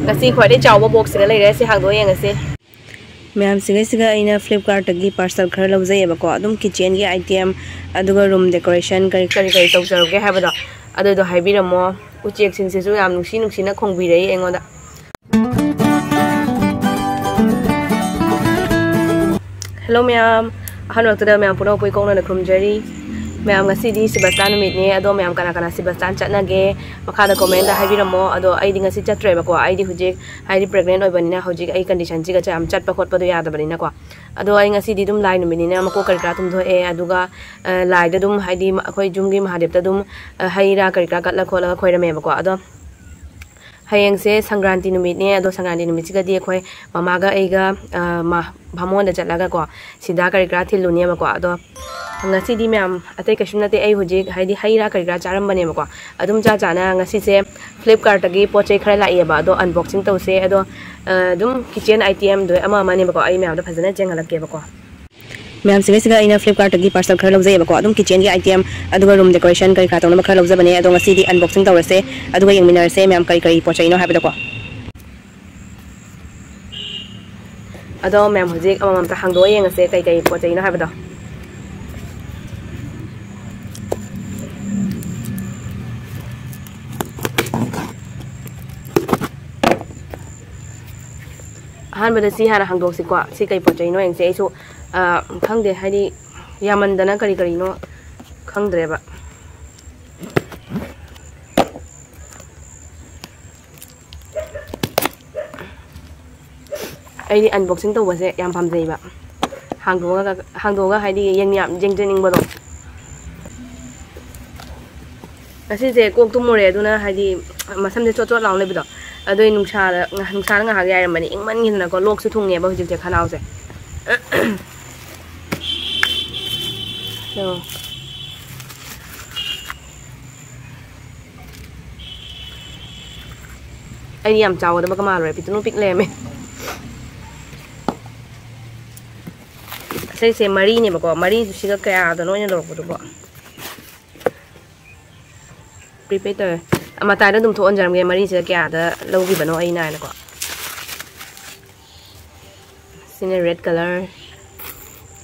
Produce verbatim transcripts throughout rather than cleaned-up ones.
ꯉꯁꯤ ꯈ꯭ꯋꯥꯏꯗꯩ ꯆꯥꯎꯕ ꯕꯣꯛꯁꯁꯤꯒ ꯂꯩꯔꯦ, ꯁꯤ ꯍꯥꯡꯗꯣꯛꯑ ꯌꯦꯡꯉꯁꯤ꯫ ꯃꯌꯥꯝꯁꯤꯒꯩꯁꯤꯒ ꯑꯩꯅ ꯐ꯭ꯂꯤꯞꯀꯥꯔꯠꯇꯒꯤ ꯄꯥꯔꯁꯦꯜ ꯈꯔ ꯂꯧꯖꯩꯌꯦꯕꯀꯣ, ꯑꯗꯨꯝ ꯀꯤꯠꯆꯦꯟꯒꯤ ꯑꯥꯏꯇꯦꯝ, ꯑꯗꯨꯒ ꯔꯨꯝ ꯗꯦꯀꯣꯔꯦꯁꯟ ꯀꯔꯤ ꯀꯔꯤ ꯀꯔꯤ ꯇꯧꯖꯔꯛꯀꯦ ꯍꯥꯏꯕꯗꯣ, ꯑꯗꯨꯗꯣ ꯍꯥꯏꯕꯤꯔꯝꯃꯣ꯫ ꯎꯆꯦꯛꯁꯤꯡꯁꯤꯁꯨ ꯌꯥꯝ ꯅꯨꯡꯁꯤ ꯅꯨꯡꯁꯤꯅ ꯈꯣꯡꯕꯤꯔꯛꯏ ꯑꯩꯉꯣꯟꯗ꯫ ꯍꯦꯜꯂꯣ ꯃꯌꯥꯝ, ꯑꯍꯥꯟꯕꯃꯛꯇꯗ ꯃꯌꯥꯝ ꯄꯨꯝꯅꯃꯛꯄꯨ ꯏꯀꯣꯛꯅꯅ ꯈꯨꯔꯨꯝꯖꯔꯤ꯫ ꯃꯌꯥꯝ, ꯉꯁꯤꯗꯤ ꯁꯤꯕꯁꯇꯥꯟ ꯅꯨꯃꯤꯠꯅꯦ, ꯑꯗꯣ ꯃꯌꯥꯝ ꯀꯅꯥ ꯀꯅꯥ ꯁꯤꯕꯁꯇꯥꯟ ꯆꯠꯅꯒꯦ? ꯃꯈꯥꯗ ꯀꯣꯃꯦꯟꯗ ꯍꯥꯏꯕꯤꯔꯝꯃꯣ꯫ ꯑꯗꯣ ꯑꯩꯗꯤ ꯉꯁꯤ ꯆꯠꯇ꯭ꯔꯦꯕꯀꯣ, ꯑꯩꯗꯤ ꯍꯧꯖꯤꯛ ꯍꯥꯏꯗꯤ ꯄ꯭ꯔꯦꯒꯅꯦꯟ ꯑꯣꯏꯕꯅꯤꯅ ꯍꯧꯖꯤꯛ ꯑꯩ ꯀꯟꯗꯤꯁꯟꯁꯤꯒ ꯌꯥꯝ ꯆꯠꯄ ꯈꯣꯠꯄꯗꯣ ꯌꯥꯗꯕꯅꯤꯅꯀꯣ꯫ ꯑꯗꯣ ꯑꯩ ꯉꯁꯤꯗꯤ ꯑꯗꯨꯝ ꯂꯥꯏ ꯅꯨꯃꯤꯠꯅꯤꯅ ꯃꯀꯣꯛ ꯀꯔꯤ ꯀꯔꯥ ꯇꯨꯝꯊꯣꯛꯑꯦ, ꯑꯗꯨꯒ ꯑ, ꯂꯥꯏꯗ ꯑꯗꯨꯝ ꯍꯥꯏꯗꯤ ꯃ-, ꯑꯩꯈꯣꯏ ꯌꯨꯝꯒꯤ ꯃꯍꯥꯗꯦꯕꯇ ꯑꯗꯨꯝ, ꯑ, ꯍꯩ ꯔꯥ ꯀꯔꯤ ꯀꯔꯥ ꯀꯠꯂ ꯈꯣꯠꯂꯒ ꯈꯣꯏꯔꯝꯃꯦꯕꯀꯣ꯫ ꯑꯗꯣ ꯍꯌꯦꯡꯁꯦ ꯁꯪꯀ꯭ꯔꯥꯟꯇꯤ ꯅꯨꯃꯤꯠꯅꯦ, ꯑꯗꯣ ꯁꯪꯀ꯭ꯔꯥꯟꯇꯤ ꯅꯨꯃꯤꯠꯁꯤꯒꯗꯤ ꯑꯩꯈꯣꯏ ꯃꯃꯥꯒ ꯑꯩꯒ, ꯑ, ꯃ-, ꯚꯥꯃꯣꯟꯗ ꯆꯠꯂꯒꯀꯣ ꯁꯤꯗꯥ ꯀꯔꯤ ꯀꯔꯥ ꯊꯤꯜꯂꯨꯅꯦꯕꯀꯣ꯫ ꯑꯗꯣ ꯉꯁꯤꯗꯤ ꯃꯌꯥꯝ ꯑꯇꯩ ꯀꯩꯁꯨꯝ ꯅꯠꯇꯦ, ꯑꯩ ꯍꯧꯖꯤꯛ ꯍꯥꯏꯗꯤ ꯍꯩ ꯔꯥ ꯀꯔꯤ ꯀꯔꯥ ꯆꯥꯔꯝꯕꯅꯦꯕꯀꯣ꯫ ꯑꯗꯨꯝ ꯆꯥ ꯆꯥꯅ ꯉꯁꯤꯁꯦ ꯐ꯭ꯂꯤꯞꯀꯥꯔꯠꯇꯒꯤ ꯄꯣꯠ ꯆꯩ ꯈꯔ ꯂꯥꯛꯑꯦꯕ, ꯑꯗꯣ ꯑꯟꯕꯣꯛꯁꯤꯡ ꯇꯧꯁꯦ꯫ ꯑꯗꯣ, ꯑ, ꯑꯗꯨꯝ ꯀꯤꯠꯆꯦꯟ ꯑꯥꯏꯇꯦꯝꯗꯣ ꯑꯃ ꯑꯃꯅꯦꯕꯀꯣ, ꯑꯩ ꯃꯌꯥꯝꯗ ꯐꯖꯅ ꯌꯦꯡꯍꯜꯂꯛꯀꯦꯕꯀꯣ꯫ ꯃꯌꯥꯝꯁꯤꯡꯁꯤꯒ ꯑꯩꯅ ꯐ꯭ꯂꯤꯞꯀꯥꯔꯠꯇꯒꯤ ꯄꯥꯔꯁꯦꯜ ꯈꯔ ꯂꯧꯖꯩꯌꯦꯕꯀꯣ, ꯑꯗꯨꯝ ꯀꯤꯠꯆꯦꯟꯒꯤ ꯑꯥꯏꯇꯦꯝ, ꯑꯗꯨꯒ ꯔꯨꯝ ꯗꯦꯀꯣꯔꯦꯁꯟ ꯀꯔꯤ ꯀꯔꯥ ꯇꯧꯅꯕ ꯈꯔ ꯂꯧꯖꯕꯅꯦ꯫ ꯑꯗꯣ ꯉꯁꯤꯗꯤ ꯑꯟꯕꯣꯛꯁꯤꯡ ꯇꯧꯔꯁꯦ, ꯑꯗꯨꯒ ꯌꯦꯡꯃꯤꯟꯅꯔꯁꯦ ꯃꯌꯥꯝ ꯀꯔꯤ ꯀꯔꯤ ꯄꯣꯠ ꯆꯩꯅꯣ ꯍꯥꯏꯕꯗꯣꯀꯣ꯫ ꯑꯗꯣ ꯃꯌꯥꯝ ꯍꯧꯖꯤꯛ ꯑꯃꯃꯝꯇ ꯍꯥꯡꯗꯣꯛꯑ ꯌꯦꯡꯉꯁꯦ ꯀꯩ ꯀꯩ ꯄꯣꯠ ꯆꯩꯅꯣ ꯍꯥꯏꯕꯗꯣ꯫ ꯑꯍꯥꯟꯕꯗ ꯁꯤ ꯍꯥꯟꯅ ꯍꯥꯡꯗꯣꯛꯁꯤꯀꯣ꯫ ꯁꯤ ꯀꯩ ꯄꯣꯠ ꯆꯩꯅꯣ ꯌꯦꯡꯁꯦ꯫ ꯑꯩꯁꯨ, ꯑ, ꯈꯪꯗꯦ, ꯍꯥꯏꯗꯤ ꯌꯥꯝꯃꯟꯗꯅ ꯀꯔꯤ ꯀꯔꯤꯅꯣ ꯈꯪꯗ꯭ꯔꯦꯕ꯫ ꯑꯩꯗꯤ ꯑꯟꯕꯣꯛꯁꯤꯡ ꯇꯧꯕꯁꯦ ꯌꯥꯝ ꯄꯥꯝꯖꯩꯕ꯫ ꯍꯥꯡꯗꯣꯛꯑꯒ, ꯍꯥꯡꯗꯣꯛꯑꯒ ꯍꯥꯏꯗꯤ ꯌꯦꯡ-, ꯌꯥꯝ ꯌꯦꯡꯖꯅꯤꯡꯕꯗꯣ꯫ ꯉꯁꯤꯁꯦ ꯀꯣꯛ ꯇꯨꯝꯃꯨꯔꯦ, ꯑꯗꯨꯅ ꯍꯥꯏꯗꯤ ꯃꯁꯝꯁꯦ ꯆꯣꯠ ꯆꯣꯠ ꯂꯥꯎ ꯂꯩꯕꯗꯣ, ꯑꯗꯨꯏ ꯅꯨꯡꯁꯥꯗ, ꯅꯨꯡꯁꯥꯗ ꯉꯥꯏꯍꯥꯛ ꯌꯥꯏꯔꯝꯕꯅꯤ, ꯏꯪꯃꯟꯈꯤꯗꯅꯀꯣ꯫ ꯂꯣꯛꯁꯨ ꯊꯨꯡꯉꯦꯕ ꯍꯧꯖꯤꯛꯁꯦ ꯈꯅꯥꯎꯁꯦ꯫ ꯌꯦꯡꯉꯣ꯫ ꯑꯩꯗꯤ ꯌꯥꯝ ꯆꯥꯎꯒꯗꯕꯒ ꯃꯥꯜꯂꯨꯔꯦ, ꯄꯤꯛꯇ꯭ꯔꯨ ꯄꯤꯛ ꯂꯩꯔꯝꯃꯦ꯫ ꯑꯁꯤꯁꯦ ꯃꯔꯤꯅꯦꯕꯀꯣ, ꯃꯔꯤꯗꯨꯁꯤꯒ ꯀꯌꯥꯗꯅꯣ ꯑꯩꯅ ꯂꯧꯔꯛꯄꯗꯨꯕꯣ? ꯄ꯭ꯔꯤꯄꯦꯗ ꯇꯧꯋꯦ꯫ ꯃꯇꯥꯏꯗ ꯑꯗꯨꯝ ꯊꯣꯛꯍꯟꯖꯔꯝꯒꯦ, ꯃꯔꯤꯁꯤꯗ ꯀꯌꯥꯗ ꯂꯧꯈꯤꯕꯅꯣ ꯑꯩꯅ ꯍꯥꯏꯅꯀꯣ꯫ ꯁꯤꯅ red colour,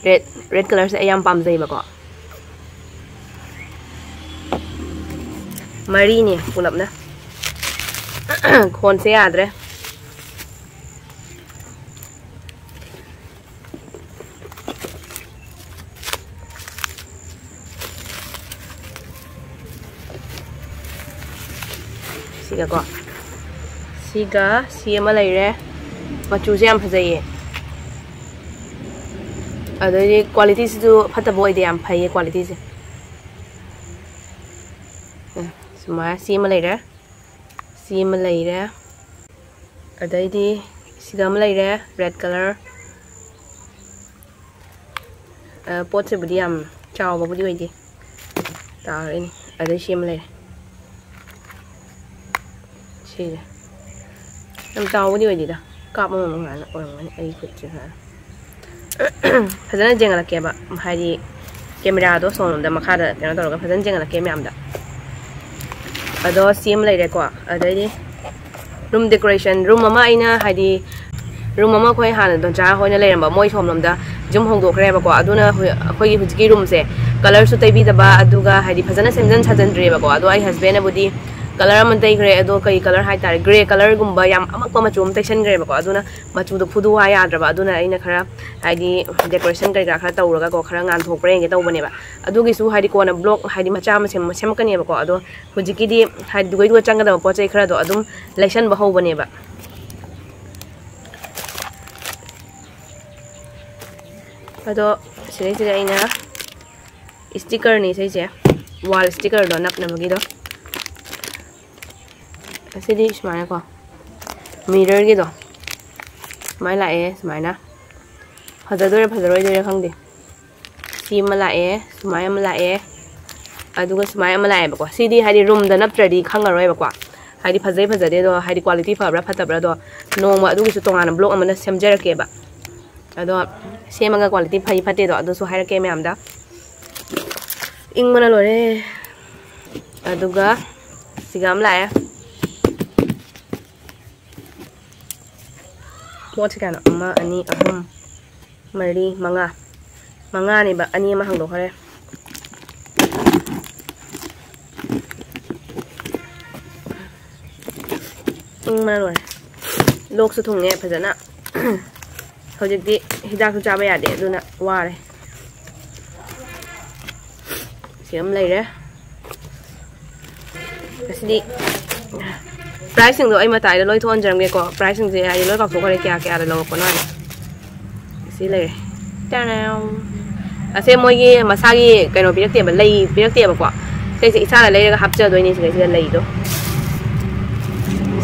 red, red colourꯁꯦ ꯑꯩ ꯌꯥꯝ ꯄꯥꯝꯖꯩꯕꯀꯣ꯫ ꯃꯔꯤꯅꯦ ꯄꯨꯂꯞꯅ꯫ ꯈꯣꯟꯁꯦ ꯌꯥꯗ꯭ꯔꯦ꯫ ꯁꯤꯒꯀꯣ, ꯁꯤꯒ ꯁꯤ ꯑꯃ ꯂꯩꯔꯦ꯫ ꯃꯆꯨꯁꯦ ꯌꯥꯝ ꯐꯖꯩꯌꯦ꯫ ꯑꯗꯩꯗꯤ qualityꯁꯤꯁꯨ ꯐꯠꯇꯕ ꯑꯣꯏꯗꯦ, ꯌꯥꯝ ꯐꯩꯌꯦ qualityꯁꯦ꯫ ꯎꯝ, ꯁꯨꯃꯥꯏꯅ ꯁꯤ ꯑꯃ ꯂꯩꯔꯦ, ꯁꯤ ꯑꯃ ꯂꯩꯔꯦ, ꯑꯗꯩꯗꯤ ꯁꯤꯗ ꯑꯃ ꯂꯩꯔꯦ, red colour꯫ ꯑ, ꯄꯣꯠꯁꯤꯕꯨꯗꯤ ꯌꯥꯝ ꯆꯥꯎꯕꯕꯨꯗꯤ ꯑꯣꯏꯗꯦ, ꯇꯥꯔꯛꯏꯅꯦ꯫ ꯑꯗꯩ ꯁꯤ ꯑꯃ ꯂꯩꯔꯦ, ꯁꯤꯁꯦ ꯌꯥꯝ ꯆꯥꯎꯕꯗꯤ ꯑꯣꯏꯗꯦꯗ, ꯀꯥꯞ ꯑꯃꯃꯨꯛ ꯉꯥꯏꯅ ꯑꯣꯏꯔꯝꯒꯅꯤ ꯑꯩ ꯈꯨꯠꯁꯦ ꯁꯨꯃꯥꯏꯅ꯫ ꯐꯖꯅ ꯌꯦꯡꯍꯜꯂꯛꯀꯦꯕ, ꯍꯥꯏꯗꯤ cameraꯗꯣ ꯁꯣꯝꯂꯣꯝꯗ ꯃꯈꯥꯗ ꯀꯩꯅꯣ ꯇꯧꯔꯒ ꯐꯖꯅ ꯌꯦꯡꯍꯜꯂꯛꯀꯦ ꯃꯌꯥꯝꯗ꯫ ꯑꯗꯣ ꯁꯤ ꯑꯃ ꯂꯩꯔꯦꯀꯣ꯫ ꯑꯗꯩꯗꯤ room decoration, room ꯑꯃ ꯑꯩꯅ ꯍꯥꯏꯗꯤ room ꯑꯃ ꯑꯩꯈꯣꯏ ꯍꯥꯟꯅ ꯗꯣꯟꯆꯥ ꯍꯣꯏꯅ ꯂꯩꯔꯝꯕ, ꯃꯣꯏ ꯁꯣꯝꯂꯣꯝꯗ ꯌꯨꯝ ꯍꯣꯡꯗꯣꯛꯈ꯭ꯔꯦꯕꯀꯣ꯫ ꯑꯗꯨꯅ ꯍꯧ-, ꯑꯩꯈꯣꯏꯒꯤ ꯍꯧꯖꯤꯛꯀꯤ roomꯁꯦ colourꯁꯨ ꯇꯩꯕꯤꯗꯕ, ꯑꯗꯨꯒ ꯍꯥꯏꯗꯤ ꯐꯖꯅ ꯁꯦꯝꯖꯤꯟ ꯁꯥꯖꯤꯟꯗ꯭ꯔꯤꯕꯀꯣ꯫ ꯑꯗꯣ ꯑꯩ husbandꯅꯕꯨꯗꯤ colour ꯑꯃ ꯇꯩꯈ꯭ꯔꯦ, ꯑꯗꯣ ꯀꯩ colour ꯍꯥꯏꯇꯥꯔꯦ, grey colourꯒꯨꯝꯕ ꯌꯥꯝ ꯑꯃꯛꯄ ꯃꯆꯨ ꯑꯃ ꯇꯩꯁꯟꯈ꯭ꯔꯦꯕꯀꯣ꯫ ꯑꯗꯨꯅ ꯃꯆꯨꯗꯣ ꯐꯨꯗꯣꯛꯎ ꯍꯥꯏ ꯌꯥꯗ꯭ꯔꯕ, ꯑꯗꯨꯅ ꯑꯩꯅ ꯈꯔ ꯍꯥꯏꯗꯤ decoration ꯀꯩꯀꯥ ꯈꯔ ꯇꯧꯔꯒꯀꯣ, ꯈꯔ ꯉꯥꯟꯊꯣꯛꯄ꯭ꯔꯥ ꯌꯦꯡꯒꯦ ꯇꯧꯕꯅꯦꯕ꯫ ꯑꯗꯨꯒꯤꯁꯨ ꯍꯥꯏꯗꯤ ꯀꯣꯟꯅ vlog ꯍꯥꯏꯗꯤ ꯃꯆꯥ ꯑꯃ ꯁꯦꯝ-, ꯁꯦꯝꯃꯛꯀꯅꯦꯕꯀꯣ꯫ ꯑꯗꯣ ꯍꯧꯖꯤꯛꯀꯤꯗꯤ ꯍꯥꯏꯗꯤ ꯗꯨꯒꯩꯗꯨꯒ ꯆꯪꯒꯗꯕ ꯄꯣꯠ ꯆꯩ ꯈꯔꯗꯣ ꯑꯗꯨꯝ ꯂꯩꯁꯟꯕ ꯍꯧꯕꯅꯦꯕ꯫ ꯑꯗꯣ ꯁꯤꯗꯩꯁꯤꯗ ꯑꯩꯅ stickerꯅꯤ ꯁꯤꯁꯦ, wall stickerꯗꯣ ꯅꯞꯅꯕꯒꯤꯗꯣ꯫ ꯑꯁꯤꯗꯤ ꯁꯨꯃꯥꯏꯅꯀꯣ, mirrorꯒꯤꯗꯣ ꯁꯨꯃꯥꯏꯅ ꯂꯥꯛꯑꯦ꯫ ꯁꯨꯃꯥꯏꯅ ꯐꯖꯗꯣꯏꯔꯥ ꯐꯖꯔꯣꯏꯗꯣꯏꯔꯥ ꯈꯪꯗꯦ꯫ ꯁꯤ ꯑꯃ ꯂꯥꯛꯑꯦ, ꯁꯨꯃꯥꯏꯅ ꯑꯃ ꯂꯥꯛꯑꯦ, ꯑꯗꯨꯒ ꯁꯨꯃꯥꯏꯅ ꯑꯃ ꯂꯥꯛꯑꯦꯕꯀꯣ꯫ ꯁꯤꯗꯤ ꯍꯥꯏꯗꯤ roomꯗ ꯅꯞꯇ꯭ꯔꯗꯤ ꯈꯪꯉꯔꯣꯏꯕꯀꯣ, ꯍꯥꯏꯗꯤ ꯐꯖꯩ ꯐꯖꯗꯦꯗꯣ, ꯍꯥꯏꯗꯤ quality ꯐꯕ꯭ꯔꯥ ꯐꯠꯇꯕ꯭ꯔꯥꯗꯣ ꯅꯣꯡꯃ ꯑꯗꯨꯒꯤꯁꯨ ꯇꯣꯉꯥꯟꯅ vlog ꯑꯃꯅ ꯁꯦꯝꯖꯔꯛꯀꯦꯕ꯫ ꯑꯗꯣ ꯁꯦꯝꯃꯒ quality ꯐꯩ ꯐꯠꯇꯦꯗꯣ ꯑꯗꯨꯁꯨ ꯍꯥꯏꯔꯛꯀꯦ ꯃꯌꯥꯝꯗ꯫ ꯏꯪꯕꯅ ꯂꯣꯏꯔꯦ꯫ ꯑꯗꯨꯒ ꯁꯤꯒ ꯑꯃ ꯂꯥꯛꯑꯦ꯫ ꯄꯣꯠꯁꯦ ꯀꯌꯥꯅꯣ? ꯑꯃ, ꯑꯅꯤ, ꯑꯍꯨꯝ, ꯃꯔꯤ, ꯃꯉꯥ꯫ ꯃꯉꯥꯅꯦꯕ, ꯑꯅꯤ ꯑꯃ ꯍꯥꯡꯗꯣꯛꯈ꯭ꯔꯦ꯫ ꯎꯝ, ꯃꯔꯣꯏ꯫ ꯂꯣꯛꯁꯨ ꯊꯨꯡꯉꯦ ꯐꯖꯅ꯫ ꯍꯧꯖꯤꯛꯇꯤ ꯍꯤꯗꯥꯛꯁꯨ ꯆꯥꯕ ꯌꯥꯗꯦ, ꯑꯗꯨꯅ ꯋꯥꯔꯦ꯫ ꯁꯤ ꯑꯃ ꯂꯩꯔꯦ꯫ ꯑꯁꯤꯗꯤ priceꯁꯤꯡꯗꯣ ꯑꯩ ꯃꯇꯥꯏꯗ ꯂꯣꯏ ꯊꯣꯛꯍꯟꯖꯔꯝꯒꯦꯀꯣ꯫ Priceꯁꯤꯡꯁꯦ ꯍꯥꯏꯗꯤ ꯂꯣꯏ ꯀꯥꯎꯊꯣꯛꯈ꯭ꯔꯦ, ꯀꯌꯥ ꯀꯌꯥꯗ ꯂꯧꯔꯛꯄꯅꯣ ꯍꯥꯏꯅ꯫ ꯁꯤ ꯂꯩꯔꯦ꯫ ꯇꯥꯔꯥꯝ! ꯑꯁꯦ ꯃꯣꯏꯒꯤ ꯃꯁꯥꯒꯤ ꯀꯩꯅꯣ ꯄꯤꯔꯛꯇꯦꯕ, ꯂꯩ ꯄꯤꯔꯛꯇꯦꯕꯀꯣ꯫ ꯁꯤꯁꯦ ꯏꯁꯥꯅ ꯂꯩꯔꯒ ꯍꯥꯞꯆꯗꯣꯏꯅꯦ ꯁꯤꯗꯩꯁꯤꯗ ꯂꯩꯗꯣ꯫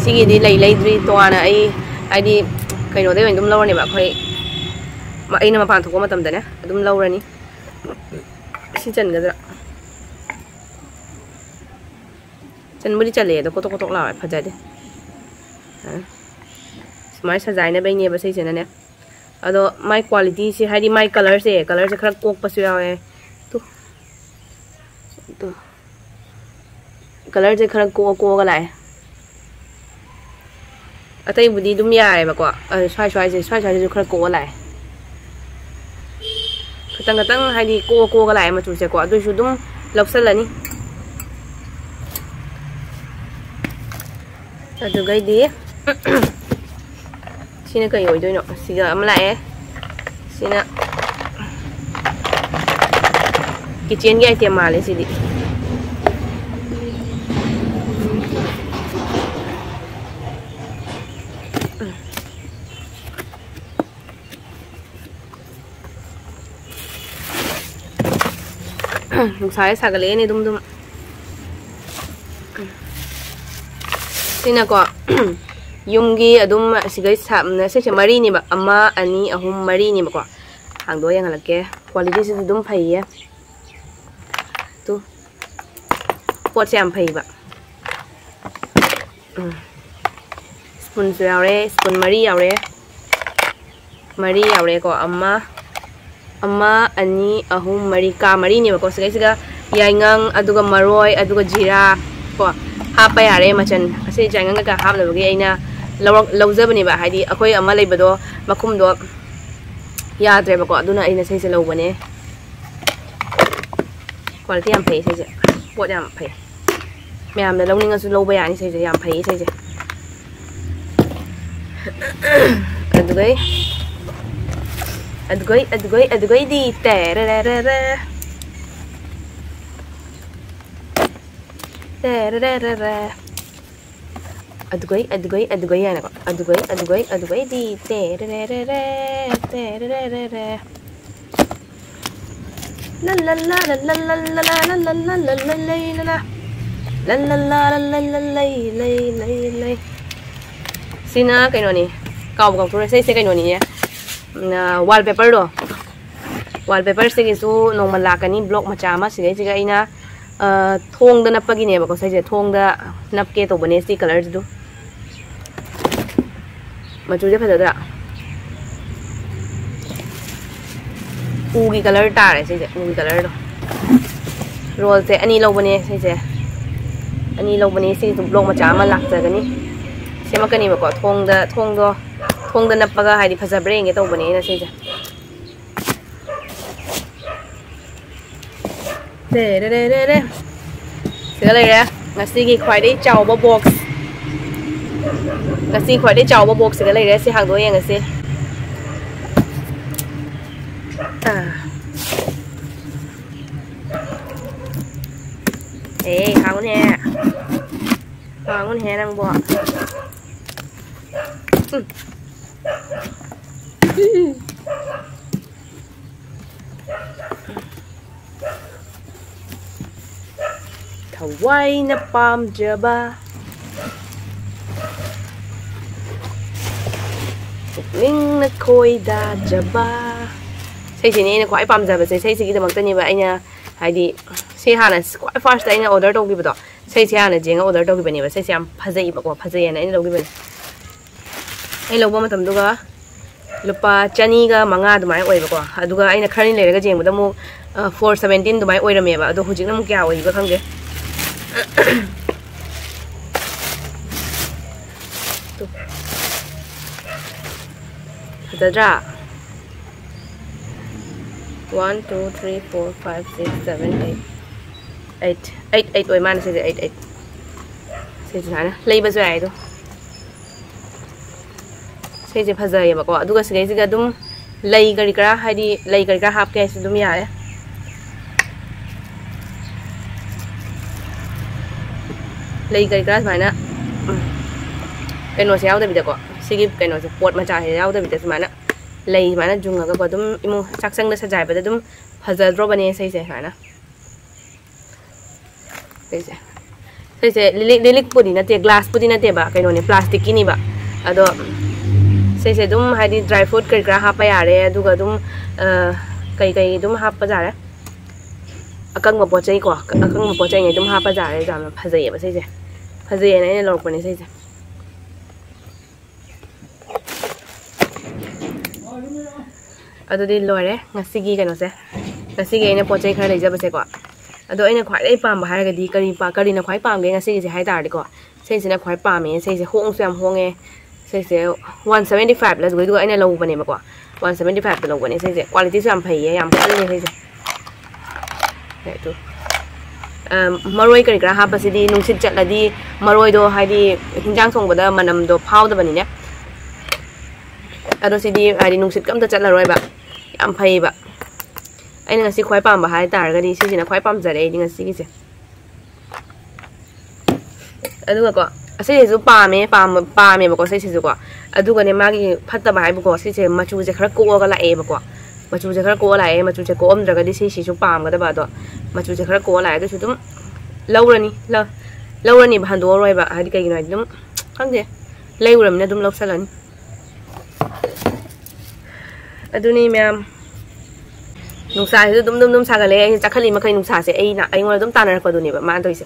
ꯁꯤꯒꯤꯗꯤ ꯂꯩ ꯂꯩꯗ꯭ꯔꯤ, ꯇꯣꯉꯥꯟꯅ ꯑꯩ ꯍꯥꯏꯗꯤ ꯀꯩꯅꯣꯗꯩ ꯑꯣꯏꯅ ꯑꯗꯨꯝ ꯂꯧꯔꯅꯦꯕ ꯑꯩꯈꯣꯏ꯫ ꯃ-, ꯑꯩꯅ ꯃꯄꯥꯟ ꯊꯣꯛꯄ ꯃꯇꯝꯗꯅꯦ ꯑꯗꯨꯝ ꯂꯧꯔꯅꯤ꯫ ꯁꯤ ꯆꯟꯒꯗ꯭ꯔꯥ? ꯆꯟꯕꯨꯗꯤ ꯆꯜꯂꯦ, ꯑꯗꯣ ꯀꯣꯇꯣꯛ ꯀꯣꯇꯣꯛ ꯂꯥꯎꯋꯦ, ꯐꯖꯗꯦ꯫ ꯑ, ꯁꯨꯃꯥꯏꯅ ꯁꯖꯥꯏꯅꯕꯩꯅꯦꯕ ꯁꯤꯁꯤꯅꯅꯦ꯫ ꯑꯗꯣ ꯃꯥꯏ qualityꯁꯦ, ꯍꯥꯏꯗꯤ ꯃꯥꯏ colourꯁꯦ, colourꯁꯦ ꯈꯔ ꯀꯣꯛꯄꯁꯨ ꯌꯥꯎꯋꯦ꯫ ꯇꯨ꯫ ꯇꯨ꯫ Colourꯁꯦ ꯈꯔ ꯀꯣꯛꯑ ꯀꯣꯛꯑꯒ ꯂꯥꯛꯑꯦ꯫ ꯑꯇꯩꯕꯨꯗꯤ ꯑꯗꯨꯝ ꯌꯥꯏꯌꯦꯕꯀꯣ꯫ ꯑ, ꯁ꯭ꯋꯥꯏ ꯁ꯭ꯋꯥꯏꯁꯦ, ꯁ꯭ꯋꯥꯏ ꯁ꯭ꯋꯥꯏꯁꯤꯁꯨ ꯈꯔ ꯀꯣꯛꯑ ꯂꯥꯛꯑꯦ꯫ ꯈꯤꯇꯪ ꯈꯤꯇꯪ ꯍꯥꯏꯗꯤ ꯀꯣꯛꯑ ꯀꯣꯛꯑꯒ ꯂꯥꯛꯑꯦ ꯃꯆꯨꯁꯦꯀꯣ꯫ ꯑꯗꯨꯏꯁꯨ ꯑꯗꯨꯝ ꯂꯧꯁꯜꯂꯅꯤ꯫ ꯑꯗꯨꯒꯩꯗꯤ ꯁꯤꯅ ꯀꯩ ꯑꯣꯏꯗꯣꯏꯅꯣ? ꯁꯤꯒ ꯑꯃ ꯂꯥꯛꯑꯦ꯫ ꯁꯤꯅ kitchenꯒꯤ item ꯃꯥꯜꯂꯦ ꯁꯤꯗꯤ꯫ ꯅꯨꯡꯁꯥꯁꯦ ꯁꯥꯒꯠꯂꯛꯑꯦꯅꯦ ꯑꯗꯨꯝ ꯑꯗꯨꯝ꯫ ꯁꯤꯅꯀꯣ, ꯌꯨꯝꯒꯤ ꯑꯗꯨꯝ ꯁꯤꯒꯩ ꯁꯥ-, ꯁꯤꯁꯦ ꯃꯔꯤꯅꯦꯕ, ꯑꯃ, ꯑꯅꯤ, ꯑꯍꯨꯝ, ꯃꯔꯤꯅꯦꯕꯀꯣ꯫ ꯍꯥꯡꯗꯣꯛꯑ ꯌꯦꯡꯍꯜꯂꯛꯀꯦ꯫ Qualityꯁꯤꯁꯨ ꯑꯗꯨꯝ ꯐꯩꯌꯦ꯫ ꯇꯨ, ꯄꯣꯠꯁꯦ ꯌꯥꯝ ꯐꯩꯕ꯫ ꯎꯝ꯫ Spoonꯁꯨ ꯌꯥꯎꯔꯦ, spoon ꯃꯔꯤ ꯌꯥꯎꯔꯦ꯫ ꯃꯔꯤ ꯌꯥꯎꯔꯦꯀꯣ꯫ ꯑꯃ, ꯑꯃ, ꯑꯅꯤ, ꯑꯍꯨꯝ, ꯃꯔꯤ꯫ ꯀꯥ ꯃꯔꯤꯅꯦꯕꯀꯣ꯫ ꯁꯤꯗꯩꯁꯤꯗ ꯌꯥꯏꯉꯪ, ꯑꯗꯨꯒ ꯃꯔꯣꯏ, ꯑꯗꯨꯒ ꯖꯤꯔꯥ ꯀꯣ꯫ ꯍꯥꯞꯄ ꯌꯥꯔꯦ ꯃꯆꯟ꯫ ꯑꯁꯤ ꯆꯥꯏꯉꯪ ꯀꯩꯀꯥ ꯍꯥꯞꯅꯕꯒꯤ ꯑꯩꯅ ꯂꯧꯔꯛ-, ꯂꯧꯖꯕꯅꯦꯕ꯫ ꯍꯥꯏꯗꯤ ꯑꯩꯈꯣꯏ ꯑꯃ ꯂꯩꯕꯗꯣ ꯃꯈꯨꯝꯗꯣ ꯌꯥꯗ꯭ꯔꯦꯕꯀꯣ, ꯑꯗꯨꯅ ꯑꯩꯅ ꯁꯤꯁꯦ ꯂꯧꯕꯅꯦ꯫ Quality ꯌꯥꯝ ꯐꯩ ꯁꯤꯁꯦ, ꯄꯣꯠ ꯌꯥꯝ ꯐꯩ꯫ ꯃꯌꯥꯝꯅ ꯂꯧꯅꯤꯡꯉꯁꯨ ꯂꯧꯕ ꯌꯥꯅꯤ ꯁꯤꯁꯦ, ꯌꯥꯝ ꯐꯩ ꯁꯤꯁꯦ꯫ ꯑꯗꯨꯒꯩ, ꯑꯗꯨꯒꯩ, ꯑꯗꯨꯒꯩ, ꯑꯗꯨꯒꯩꯗꯤ ꯇꯦꯔꯦꯔꯦꯔꯦ꯫ ꯇꯦꯔꯦꯔꯦꯔꯦ꯫ ꯑꯗꯨꯒꯩ, ꯑꯗꯨꯒꯩ, ꯑꯗꯨꯒꯩ ꯍꯥꯏꯅꯀꯣ꯫ ꯑꯗꯨꯒꯩ, ꯑꯗꯨꯒꯩ, ꯑꯗꯨꯒꯩꯗꯤ ꯇꯦꯔꯦꯔꯦꯔꯦ, ꯇꯦꯔꯦꯔꯦꯔꯦ꯫ ꯂ ꯂ ꯂ ꯂ ꯂ ꯂ ꯂ ꯂ ꯂ ꯂ ꯂ ꯂ ꯂꯩ ꯂ ꯂ꯫ ꯂ ꯂ ꯂ ꯂ ꯂ ꯂ ꯂꯩ ꯂꯩ ꯂꯩ ꯂꯩ꯫ ꯁꯤꯅ ꯀꯩꯅꯣꯅꯤ, ꯀꯥꯎꯕ ꯀꯥꯎꯊꯣꯛꯈ꯭ꯔꯦ꯫ ꯁꯤꯁꯦ ꯀꯩꯅꯣꯅꯤꯌꯦ, ꯎꯝ, ꯑ, wallpaperꯗꯣ꯫ Wallpaperꯁꯤꯒꯤꯁꯨ ꯅꯣꯡꯃ ꯂꯥꯛꯀꯅꯤ vlog ꯃꯆꯥ ꯑꯃ꯫ ꯁꯤꯗꯩꯁꯤꯒ ꯑꯩꯅ, ꯑ, ꯊꯣꯡꯗ ꯅꯞꯄꯒꯤꯅꯦꯕꯀꯣ꯫ ꯁꯤꯁꯦ ꯊꯣꯡꯗ ꯅꯞꯀꯦ ꯇꯧꯕꯅꯦ ꯁꯤ colourꯁꯤꯗꯨ꯫ ꯃꯆꯨꯁꯦ ꯐꯖꯗ꯭ꯔꯥ? ꯎꯒꯤ colour ꯇꯥꯔꯦ ꯁꯤꯁꯦ, ꯎꯒꯤ colourꯗꯣ꯫ Rollꯁꯦ ꯑꯅꯤ ꯂꯧꯕꯅꯦ ꯁꯤꯁꯦ, ꯑꯅꯤ ꯂꯧꯕꯅꯦ꯫ ꯁꯤꯁꯨ vlog ꯃꯆꯥ ꯑꯃ ꯂꯥꯛꯆꯒꯅꯤ, ꯁꯦꯝꯃꯛꯀꯅꯦꯕꯀꯣ꯫ ꯊꯣꯡꯗ, ꯊꯣꯡꯗꯣ, ꯊꯣꯡꯗ ꯅꯞꯄꯒ ꯍꯥꯏꯗꯤ ꯐꯖꯕ꯭ꯔꯥ ꯌꯦꯡꯒꯦ ꯇꯧꯕꯅꯦ ꯑꯩꯅ ꯁꯤꯁꯦ꯫ ꯔꯦ, ꯔꯦ, ꯔꯦ, ꯔꯦ, ꯔꯦ꯫ ꯁꯤꯗ ꯂꯩꯔꯦ ꯉꯁꯤꯒꯤ ꯈ꯭ꯋꯥꯏꯗꯒꯤ ꯆꯥꯎꯕ box꯫ ꯉꯁꯤ ꯈ꯭ꯋꯥꯏꯗꯒꯤ ꯆꯥꯎꯕ box ꯁꯤꯗ ꯂꯩꯔꯦ꯫ ꯁꯤ ꯍꯥꯡꯗꯣꯛꯑ ꯌꯦꯡꯉꯁꯤ꯫ ꯑꯥ꯫ ꯑꯦ, ꯍꯥꯡꯉꯨꯅꯦ꯫ ꯍꯥꯡꯉꯨꯅꯦ ꯅꯪꯕꯣ꯫ ꯎꯝ꯫ ꯊꯋꯥꯏꯅ ꯄꯥꯝꯖꯕ, ꯄꯨꯛꯅꯤꯡꯅ ꯈꯣꯏꯗꯥꯖꯕ꯫ ꯏꯁꯩꯁꯤꯅꯦ ꯑꯩꯅ ꯈ꯭ꯋꯥꯏ ꯄꯥꯝꯖꯕꯁꯦ, ꯏꯁꯩꯁꯤꯒꯤꯗꯃꯛꯇꯅꯦꯕ ꯑꯩꯅ, ꯍꯥꯏꯗꯤ, ꯁꯤ ꯍꯥꯟꯅ ꯈ꯭ꯋꯥꯏ first ꯑꯩꯅ order ꯇꯧꯈꯤꯕꯗꯣ, ꯏꯁꯩꯁꯦ ꯍꯥꯟꯅ ꯖꯦꯡꯉ order ꯇꯧꯈꯤꯕꯅꯦꯕ꯫ ꯏꯁꯩꯁꯦ ꯌꯥꯝ ꯐꯖꯩꯕꯀꯣ, ꯐꯖꯩꯌꯦꯅ ꯑꯩꯅ ꯂꯧꯈꯤꯕꯅꯦ꯫ ꯑꯩ ꯂꯧꯕ ꯃꯇꯝꯗꯨꯒ ꯂꯨꯄꯥ ꯆꯅꯤꯒ ꯃꯉꯥ ꯑꯗꯨꯃꯥꯏꯅ ꯑꯣꯏꯕꯀꯣ꯫ ꯑꯗꯨꯒ ꯑꯩꯅ ꯈꯔꯅꯤ ꯂꯩꯔꯒ ꯌꯦꯡꯕꯗ ꯑꯃꯨꯛ, ꯑ, four seventeen ꯑꯗꯨꯃꯥꯏꯅ ꯑꯣꯏꯔꯝꯃꯦꯕ꯫ ꯑꯗꯣ ꯍꯧꯖꯤꯛꯅ ꯑꯃꯨꯛ ꯀꯌꯥ ꯑꯣꯏꯔꯤꯕ ꯈꯪꯗꯦ꯫ ꯐꯖꯗ꯭ꯔꯥ? One, two, three, four, five, six, seven, eight. Eight, eight, eight ꯑꯣꯏ ꯃꯥꯅ ꯁꯤꯁꯦ, eight, eight. ꯁꯤꯁꯦ ꯁꯨꯃꯥꯏꯅ ꯂꯩꯕꯁꯨ ꯌꯥꯏ ꯑꯗꯣ꯫ ꯁꯤꯁꯦ ꯐꯖꯩꯌꯦꯕꯀꯣ꯫ ꯑꯗꯨꯒ ꯁꯤꯗꯩꯁꯤꯗ ꯑꯗꯨꯝ ꯂꯩ ꯀꯔꯤ ꯀꯔꯥ, ꯍꯥꯏꯗꯤ ꯂꯩ ꯀꯔꯤ ꯀꯔꯥ ꯍꯥꯞꯀꯦ ꯍꯥꯏꯁꯨ ꯑꯗꯨꯝ ꯌꯥꯔꯦ꯫ ꯂꯩ ꯀꯔꯤ ꯀꯔꯥ ꯁꯨꯃꯥꯏꯅ, ꯎꯝ, ꯀꯩꯅꯣꯁꯦ ꯌꯥꯎꯗꯕꯤꯗꯀꯣ, ꯁꯤꯒꯤ ꯀꯩꯅꯣꯁꯦ, ꯄꯣꯠ ꯃꯆꯥꯁꯦ ꯌꯥꯎꯗꯕꯤꯗ ꯁꯨꯃꯥꯏꯅ ꯂꯩ ꯁꯨꯃꯥꯏꯅ ꯌꯨꯡꯉꯒꯀꯣ, ꯑꯗꯨꯝ ꯏꯃꯨꯡ ꯆꯥꯛꯁꯪꯗ ꯁꯖꯥꯏꯕꯗ ꯑꯗꯨꯝ ꯐꯖꯗ꯭ꯔꯣꯕꯅꯦ ꯁꯤꯁꯦ ꯁꯨꯃꯥꯏꯅ꯫ ꯁꯤꯁꯦ, ꯁꯤꯁꯦ ꯂꯤꯂꯤꯛ, ꯂꯤꯂꯤꯛꯄꯨꯗꯤ ꯅꯠꯇꯦ, ꯒ꯭ꯂꯥꯁꯄꯨꯗꯤ ꯅꯠꯇꯦꯕ, ꯀꯩꯅꯣꯅꯦ, ꯄ꯭ꯂꯥꯁꯇꯤꯛꯀꯤꯅꯤꯕ꯫ ꯑꯗꯣ ꯁꯤꯁꯦ ꯑꯗꯨꯝ ꯍꯥꯏꯗꯤ ꯗ꯭ꯔꯥꯏ ꯐ꯭ꯔꯨꯠ ꯀꯔꯤ ꯀꯔꯥ ꯍꯥꯞꯄ ꯌꯥꯔꯦ, ꯑꯗꯨꯒ ꯑꯗꯨꯝ, ꯑ, ꯀꯩ ꯀꯩ ꯑꯗꯨꯝ ꯍꯥꯞꯄ ꯌꯥꯔꯦ꯫ ꯑꯀꯪꯕ ꯄꯣꯠ ꯆꯩꯀꯣ, ꯑꯀꯪꯕ ꯄꯣꯠ ꯆꯩꯉꯩ ꯑꯗꯨꯝ ꯍꯥꯞꯄ ꯌꯥꯔꯦ꯫ ꯌꯥꯝꯅ ꯐꯖꯩꯌꯦꯕ ꯁꯤꯁꯦ, ꯐꯖꯩꯌꯦꯅ ꯑꯩꯅ ꯂꯧꯔꯛꯄꯅꯦ ꯁꯤꯁꯦ꯫ ꯑꯗꯨꯗꯤ ꯂꯣꯏꯔꯦ ꯉꯁꯤꯒꯤ ꯀꯩꯅꯣꯁꯦ, ꯉꯁꯤꯒꯤ ꯑꯩꯅ ꯄꯣꯠ ꯆꯩ ꯈꯔ ꯂꯩꯖꯕꯁꯦꯀꯣ꯫ ꯑꯗꯣ ꯑꯩꯅ ꯈ꯭ꯋꯥꯏꯗꯒꯤ ꯄꯥꯝꯕ ꯍꯥꯏꯔꯒꯗꯤ ꯀꯔꯤ ꯄꯥ-, ꯀꯔꯤꯅ ꯈ꯭ꯋꯥꯏ ꯄꯥꯝꯒꯦ ꯉꯁꯤꯒꯤꯁꯦ ꯍꯥꯏ ꯇꯥꯔꯗꯤꯀꯣ, ꯁꯤꯁꯤꯅ ꯈ꯭ꯋꯥꯏ ꯄꯥꯝꯃꯦ꯫ ꯁꯤꯁꯦ ꯍꯣꯡꯁꯨ ꯌꯥꯝ ꯍꯣꯡꯉꯦ꯫ ꯁꯤꯁꯦ one seventy five ꯂ ꯑꯗꯨꯒ ꯑꯩꯅ ꯂꯧꯕꯅꯦꯕꯀꯣ, one seventy five ꯇ ꯂꯧꯕꯅꯦ꯫ ꯁꯤꯁꯦ ꯀ꯭ꯋꯥꯂꯤꯇꯤꯁꯨ ꯌꯥꯝ ꯐꯩꯌꯦ, ꯌꯥꯝ ꯀꯜꯂꯦ ꯁꯤꯁꯦ꯫ ꯁꯦ, ꯑꯗꯨ, ꯑ, ꯃꯔꯣꯏ ꯀꯔꯤ ꯀꯔꯥ ꯍꯥꯞꯄꯁꯤꯗꯤ ꯅꯨꯡꯁꯤꯠ ꯆꯠꯂꯗꯤ ꯃꯔꯣꯏꯗꯣ, ꯍꯥꯏꯗꯤ, ꯍꯤꯟꯖꯥꯡ ꯊꯣꯡꯕꯗ ꯃꯅꯝꯗꯣ ꯐꯥꯎꯗꯕꯅꯤꯅꯦ꯫ ꯑꯗꯣ ꯁꯤꯗꯤ, ꯍꯥꯏꯗꯤ, ꯅꯨꯡꯁꯤꯠꯀ ꯑꯝꯇ ꯆꯠꯂꯔꯣꯏꯕ꯫ ꯌꯥꯝ ꯐꯩꯌꯦꯕ꯫ ꯑꯩꯅ ꯉꯁꯤ ꯈ꯭ꯋꯥꯏ ꯄꯥꯝꯕ ꯍꯥꯏ ꯇꯥꯔꯒꯗꯤ ꯁꯤꯁꯤꯅ ꯈ꯭ꯋꯥꯏ ꯄꯥꯝꯖꯔꯦ ꯑꯩꯗꯤ ꯉꯁꯤꯒꯤꯁꯦ꯫ ꯑꯗꯨꯒꯀꯣ, ꯑꯁꯤꯁꯤꯁꯨ ꯄꯥꯝꯃꯦ, ꯄꯥꯝꯕ-, ꯄꯥꯝꯃꯦꯕꯀꯣ ꯁꯤꯁꯤꯁꯨꯀꯣ꯫ ꯑꯗꯨꯒꯅꯦ, ꯃꯥꯒꯤ ꯐꯠꯇꯕ ꯍꯥꯏꯕꯨꯀꯣ, ꯁꯤꯁꯦ ꯃꯆꯨꯁꯦ ꯈꯔ ꯀꯣꯛꯑꯒ ꯂꯥꯛꯑꯦꯕꯀꯣ꯫ ꯃꯆꯨꯁꯦ ꯈꯔ ꯀꯣꯛꯑ ꯂꯥꯛꯑꯦ꯫ ꯃꯆꯨꯁꯦ ꯀꯣꯛꯑꯝꯗ꯭ꯔꯒꯗꯤ ꯁꯤꯁꯤꯁꯨ ꯄꯥꯝꯒꯗꯕ꯫ ꯑꯗꯣ ꯃꯆꯨꯁꯦ ꯈꯔ ꯀꯣꯛꯑ ꯂꯥꯛꯑꯦ꯫ ꯑꯗꯨꯁꯨ ꯑꯗꯨꯝ ꯂꯧꯔꯅꯤ, ꯂꯧ-, ꯂꯧꯔꯅꯤꯕ, ꯍꯟꯗꯣꯛꯑꯔꯣꯏꯕ꯫ ꯍꯥꯏꯗꯤ ꯀꯩꯒꯤꯅꯣ ꯍꯥꯏꯗꯤ ꯑꯗꯨꯝ, ꯈꯪꯗꯦ, ꯂꯩꯔꯨꯔꯃꯤꯅ ꯑꯗꯨꯝ ꯂꯧꯁꯜꯂꯅꯤ꯫ ꯑꯗꯨꯅꯤ ꯃꯌꯥꯝ, ꯅꯨꯡꯁꯥꯁꯤꯁꯨ ꯑꯗꯨꯝ, ꯑꯗꯨꯝ, ꯑꯗꯨꯝ ꯁꯥꯒꯠꯂꯛꯑꯦ꯫ ꯑꯩꯅ ꯆꯥꯈꯠꯂꯤ ꯃꯈꯩ ꯅꯨꯡꯁꯥꯁꯦ ꯑꯩꯅ, ꯑꯩꯉꯣꯟꯗ ꯑꯗꯨꯝ ꯇꯥꯟꯅꯔꯛꯄꯗꯨꯅꯦꯕ ꯃꯥꯅ ꯇꯧꯔꯤꯁꯦ꯫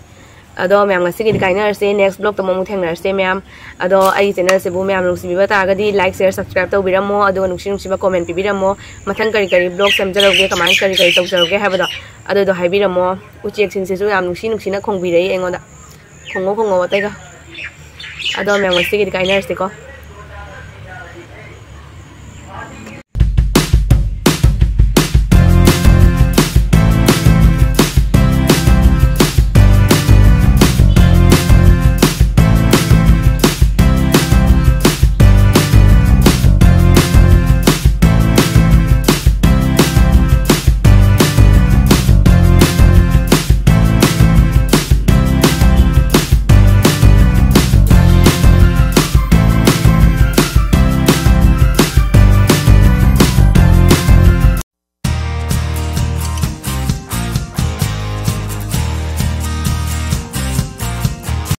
ꯑꯗꯣ ꯃꯌꯥꯝ, ꯉꯁꯤꯒꯤꯗꯤ ꯀꯥꯏꯅꯔꯁꯦ꯫ Next vlogꯇ ꯑꯃꯨꯛ ꯊꯦꯡꯅꯔꯁꯦ ꯃꯌꯥꯝ꯫ ꯑꯗꯣ ꯑꯩꯒꯤ channelꯁꯤꯕꯨ ꯃꯌꯥꯝ ꯅꯨꯡꯁꯤꯕꯤꯕ ꯇꯥꯔꯒꯗꯤ like, share, subscribe ꯇꯧꯕꯤꯔꯝꯃꯣ꯫ ꯑꯗꯨꯒ ꯅꯨꯡꯁꯤ ꯅꯨꯡꯁꯤꯕ comment ꯄꯤꯕꯤꯔꯝꯃꯣ꯫ ꯃꯊꯪ ꯀꯔꯤ ꯀꯔꯤ vlog ꯁꯦꯝꯖꯔꯛꯎꯒꯦ, ꯀꯃꯥꯏꯅ ꯀꯔꯤ ꯀꯔꯤ ꯇꯧꯖꯔꯛꯎꯒꯦ ꯍꯥꯏꯕꯗꯣ, ꯑꯗꯨꯗꯣ ꯍꯥꯏꯕꯤꯔꯝꯃꯣ꯫ ꯎꯆꯦꯛꯁꯤꯡꯁꯤꯁꯨ ꯌꯥꯝ ꯅꯨꯡꯁꯤ ꯅꯨꯡꯁꯤꯅ ꯈꯣꯡꯕꯤꯔꯛꯏ ꯑꯩꯉꯣꯟꯗ꯫ ꯈꯣꯡꯉꯣ, ꯈꯣꯡꯉꯣ ꯑꯇꯩꯒ꯫ ꯑꯗꯣ ꯃꯌꯥꯝ, ꯉꯁꯤꯒꯤꯗꯤ ꯀꯥꯏꯅꯔꯁꯤꯀꯣ꯫